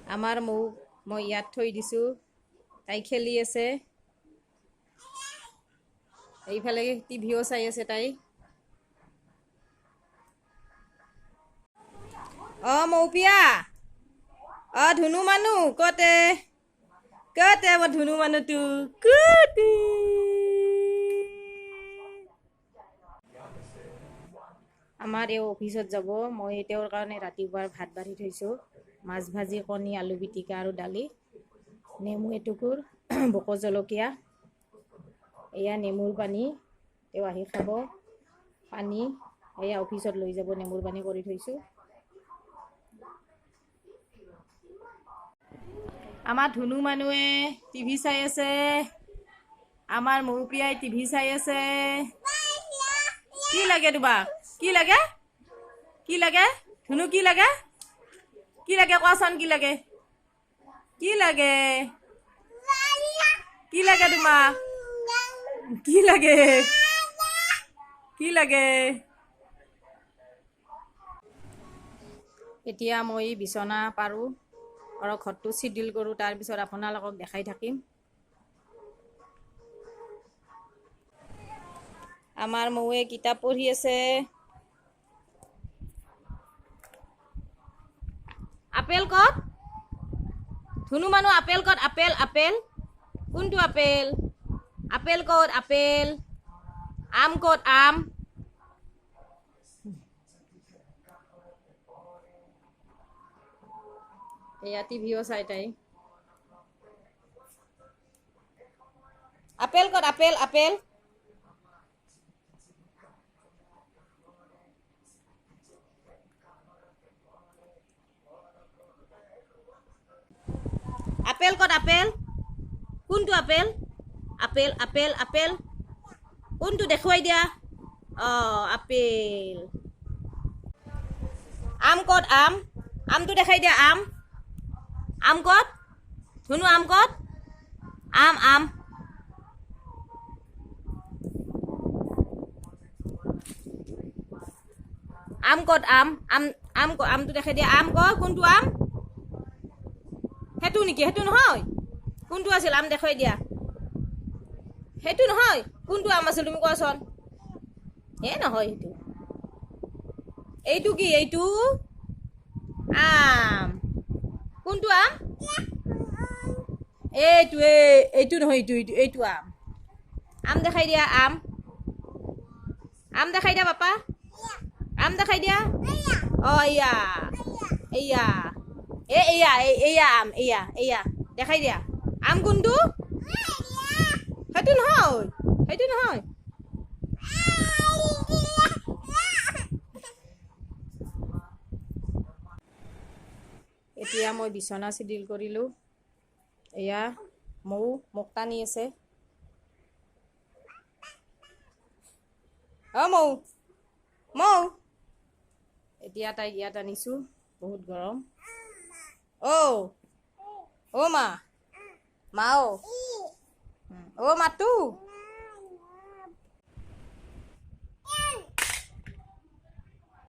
আমাৰ মৌ মই ইয়াত থৈ দিছোঁ, তাই খেলি আছে। এইফালে টিভিও চাই আছে তাই। অ মৌপিয়া, অ ধুনু মানুহ কতে কতে, মই ধুনু মানুহটো কতে। আমাৰ এওঁ অফিচত যাব, মই তেওঁৰ কাৰণে ৰাতিপুৱাৰ ভাত বাঢ়ি থৈছোঁ। মাছ ভাজি, কণী, আলু পিটিকা আৰু দালি, নেমু এটুকুৰ, বোক জলকীয়া। এয়া নেমুৰ পানী, তেওঁ আহি খাব পানী। এয়া অফিচত লৈ যাব, নেমুৰ পানী কৰি থৈছোঁ। আমাৰ ধুনু মানুহে টিভি চাই আছে, আমাৰ মৌপ্ৰিয়াই টিভি চাই আছে। কি লাগে তোমাক? কি লাগে? কি লাগে ধুনু? কি লাগে? কি লাগে কোৱাচোন? কি লাগে? কি লাগে? কি লাগে তোমাক? কি লাগে? কি লাগে? এতিয়া মই বিচনা পাৰোঁ আৰু ঘৰটো চিডিল কৰোঁ, তাৰপিছত আপোনালোকক দেখাই থাকিম। আমাৰ মৌৱে কিতাপ পঢ়ি আছে। আপেল ক'ত ধুনু মানুহ? আপেল ক'ত? আপেল, আপেল কোনটো? আপেল, আপেল ক'ত? আপেল, আম ক'ত? আম। এয়া টিভিও চাই তাই। আপেল ক'ত? Apple, apple. আপেল ক'ত? আপেল কোনটো? আপেল, আপেল, আপেল, আপেল কোনটো দেখুৱাই দিয়া। অঁ, আপেল। আম ক'ত? আম, আমটো দেখাই দিয়া। আম, আম ক'ত ধুনু? আম ক'ত? আম, আম। আম ক'ত? আম, আম, আম, আমটো দেখাই দিয়া। আম ক'ত? কোনটো আম? সেইটো নেকি? সেইটো নহয়। কোনটো আছিল? আম দেখুৱাই দিয়া। সেইটো নহয়। কোনটো আম আছিল তুমি কোৱাচোন? এ নহয় সেইটো। এইটো কি? এইটো আম। কোনটো আম? এইটো, এইটো নহয়, এইটো, এইটো, এইটো আম। আম দেখাই দিয়া। আম, আম দেখাই দিয়া পাপা। আম দেখাই দিয়া। অ এয়া, এয়া, এ এয়া, এয়া আম, এয়া, এয়া দেখাই দিয়া। আম কোনটো? সেইটো নহয়, সেইটো নহয়। এতিয়া মই বিচনা চিডিল কৰিলোঁ। এয়া মৌ মোক টানি আছে। অ মৌ, মৌ। এতিয়া তাইক ইয়াত আনিছোঁ, বহুত গৰম। অ, অ মা, মা, অ, অ মাতো।